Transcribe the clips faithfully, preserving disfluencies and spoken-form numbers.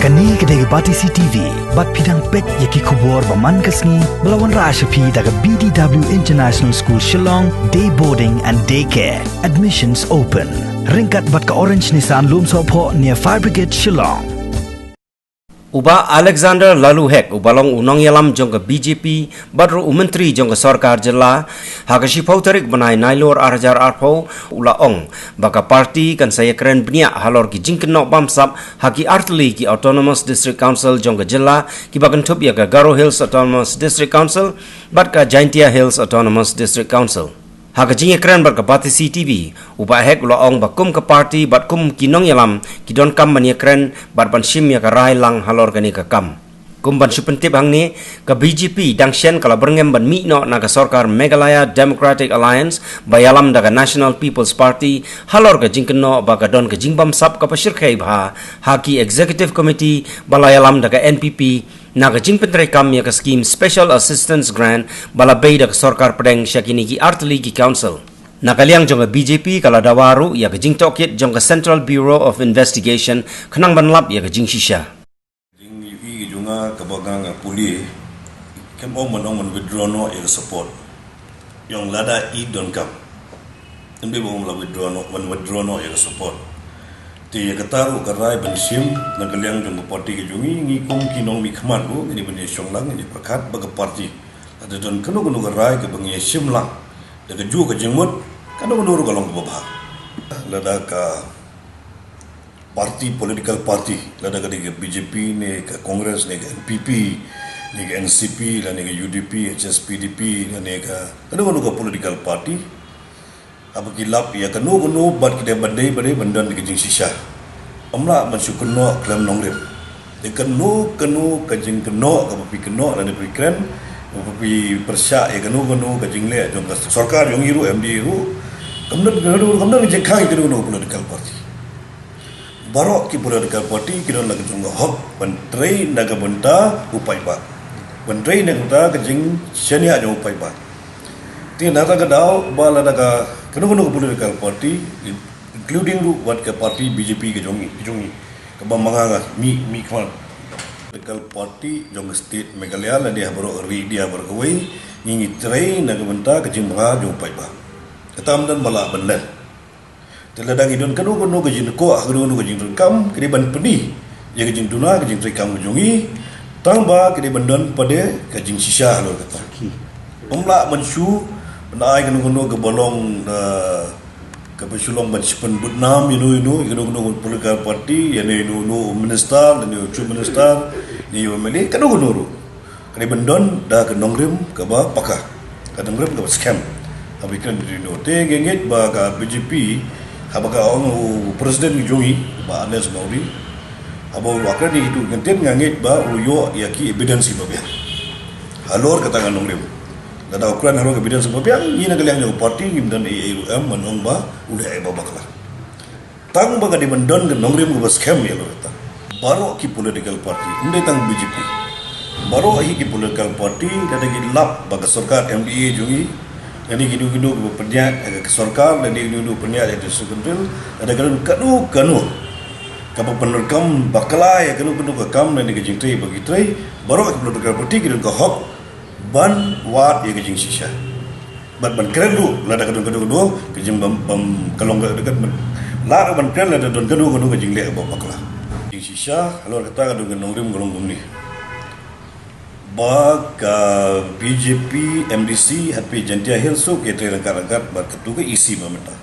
Kane ka dei ka Batesi T V, bad phi dang peit ïa ki khubor ba man ka sngi, ba la wanrah sha phi da ka B D W International School Shillong, Day Boarding and Day Care. Admissions open. Ryngkat bad ka Orange Nissan Lumsohphoh near Fire Brigade Shillong. U Bah Alexander Laloo Hek, uba long u nongïalam jong ka B J P, bad ruh u Myntri jong ka Sorkar Jylla, ha ka shiphew tarik bnai Nailur ar hajar arphew, u la ong ba ka party kan sa ïakren bniah halor ki jingkynnoh bamsap ha ki artylli ki Autonomous District Council jong ka jylla, kiba kynthup ïa ka Garo Hills Autonomous District Council bad ka Jaintia Hills Autonomous District Council. Ha ka jingïakren bad ka Batesi T V, u Bah Hek u la ong ba kum ka party bad kum ki nongïalam, ki donkam ban ïakren bad ban shim ïa ka rai lang halor kane ka kam. Kum ban shu pyntip hangne, ka B J P dang shen ka la byrngem ban mih noh na ka sorkar Meghalaya Democratic Alliance ba ïalam da ka National People's Party, halor ka jingkynnoh ba ka don ka jingbamsap kaba shyrkhei bha ha ki Executive Committee ba la ïalam da ka N P P, na ka jingpyntreikam ïa ka skim Special Assistance Grant ba la bei da ka sorkar pdeng sha kine ki artylli ki council. Na ka liang jong ka B J P ka la dawa ruh ïa ka jingtohkit jong ka Central Bureau of Investigation khnang ban lap ïa ka jingshisha. Jingïohi jong nga kaba nga nga pule, kam ong ban ong ban withdraw noh ïa ka support. Ïong lada i donkam, ym dei ba ong la withdraw noh, ban withdraw noh ïa ka support. Te ïa kata ruh ka rai ban shim na ka liang jong ka party ka jong ngi, ngi kum ki nongmihkhmat ruh ngi dei ban ïashong lang, ngi dei pyrkhat ba ka party, lada don kano kano ka rai kaba ngi ïashim lang da kajuh ka jingmut, kano kano ruh ka long kaba bha. Lada ka party, political party, lada ka dei ka B J P ne ka Congress ne ka N P P ne ka N C P lane ka U D P, H S P D P lane ka kano kano ka political party, haba ki lap ïa kano kano bad ki dei ban dei, ban dei ban don ka jingshisha. Ym lah ban shu kynnoh khlem nongrim. Ïa kano kano ka jingkynnoh kaba phi kynnoh lane phi kren, kaba phi pyrshah ïa kano kano ka jingleh jong ka sorkar jong ngi ruh, M D A ruh, kam don, kam don, kam don ka jingkhang ïa kano kano ka political party. Baroh ki political party ki don la ka jong ka hok ban trei na ka bynta u paidbah, ban trei na ka bynta ka jingshaniah jong u paidbah. Te na kata ka daw ba lada ka kano kano ka political party, including ruh wat ka party B J P ka jong ngi, ka jong ngi, kaba ma nga nga mih, mihkhmat, political party jong ka state Meghalaya lane ha baroh ka ri India baroh kawei, ngi ngi trei na ka bynta ka jingbha jong u paidbah. Kata ym don ba lah ban len. Te lada ngi don kano kano ka jingkoh, kano kano ka jingdonkam, ka dei ban pyni ïa ka jingduna, ka jingtreikam ka jong ngi, tang ba ka dei ban don pat de ka jingshisha halor kata. Ym lah ban shu ban ai kano kano kaba long, ah, kaba shu long ban shu pynbudnam ïano ïano, ïano ïano political party, ïano ïano ïano minister, ïano chief minister, ïano M L A, kano kano ruh. Ka dei ban don da ka nongrim kaba paka, ka nongrim kaba skhem. Haba ïakren ïa kino, te nga ngeit ba ka B J P, haba ka ong u president jong ngi, Bah Ernest Mawrie, haba u la kren ïa kitu ki kyntien, nga ngeit ba u ïoh ïa ki evidence kiba biang halor kata ka nongrim. Lada u kren halor ka evidence kiba biang, ngi na ka liang jong ka party ngim don ei ei ruh em ban ong ba u leh ei ba bakla. Tang ba ka dei ban don ka nongrim kaba skhem ïa kata. Baroh ki political party, ym dei tang B J P, baroh hi ki political party, lada ki lap ba ka sorkar M D A jong ngi, lane kino kino kiba pynïaid ïa ka sorkar, lane kino kino pynïaid ïa ka district council, lada ka don kano kano kaba pyndonkam bakla ïa kano kano ka kam lane ka jingtrei ba ki trei, baroh ki political party ki don ka hok ban wad ïa ka jingshisha. Bad ban kren ruh lada ka don kano kano ka jingbym, bym, ka long ka, ka, ka, lada ban kren lada don kano kano ka jingleh ba bakla. Jingshisha halor kata ka don ka nongrim ka long kumne. Ba ka B J P M D C ha Jaintia Hills ruh ki trei ryngkat ryngkat bad katu ka E C ba mynta.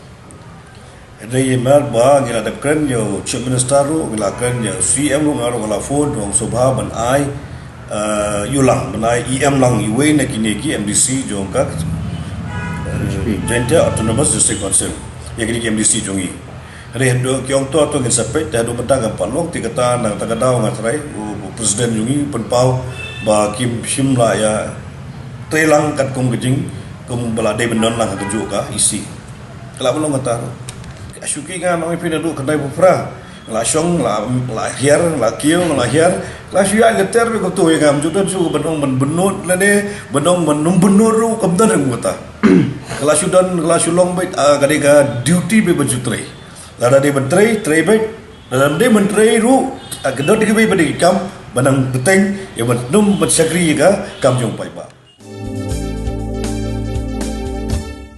Hynrei mar ba ngi la dep kren ïa u Chief Minister ruh, ngi la kren ïa u C M ruh, nga ruh nga la phone, ong sngewbha ban ai, eh, ïa u lang, ban ai E M lang iwei na kine ki M D C jong ka, eh, Jaintia Autonomous District Council. Ïa kine ki M D C jong ngi. Hynrei haduh ki ong to, to ngin sa peit, te haduh mynta ngam pat long, te kata na kata ka daw nga tharai u, u president jong ngi u pynpaw ba kim shym la ïa trei lang katkum ka jing, kum ba la dei ban don lang ha kajuh ka E C. Ka la ban long kata ruh. Ka shu ki nga nong ïa phi naduh khyndai phew phra. Nga la shong, nga la, nga la hiar, nga la kiew, nga la hiar. Ka la shu ïaid lynter beit kato ïa nga, ym ju don shuh ban ong ban bynnud lane ban ong ban ym bynnud ruh kam don ruh kata. Ka la shu don, ka la shu long beit, ah, ka dei ka duty beit ban shu trei. Lada dei ban trei, trei beit. Lada ym dei ban trei ruh, Ka dei kawei pat ka kam ba nang bteng ïa ban nym ban shakri ïa ka kam jong u paidbah.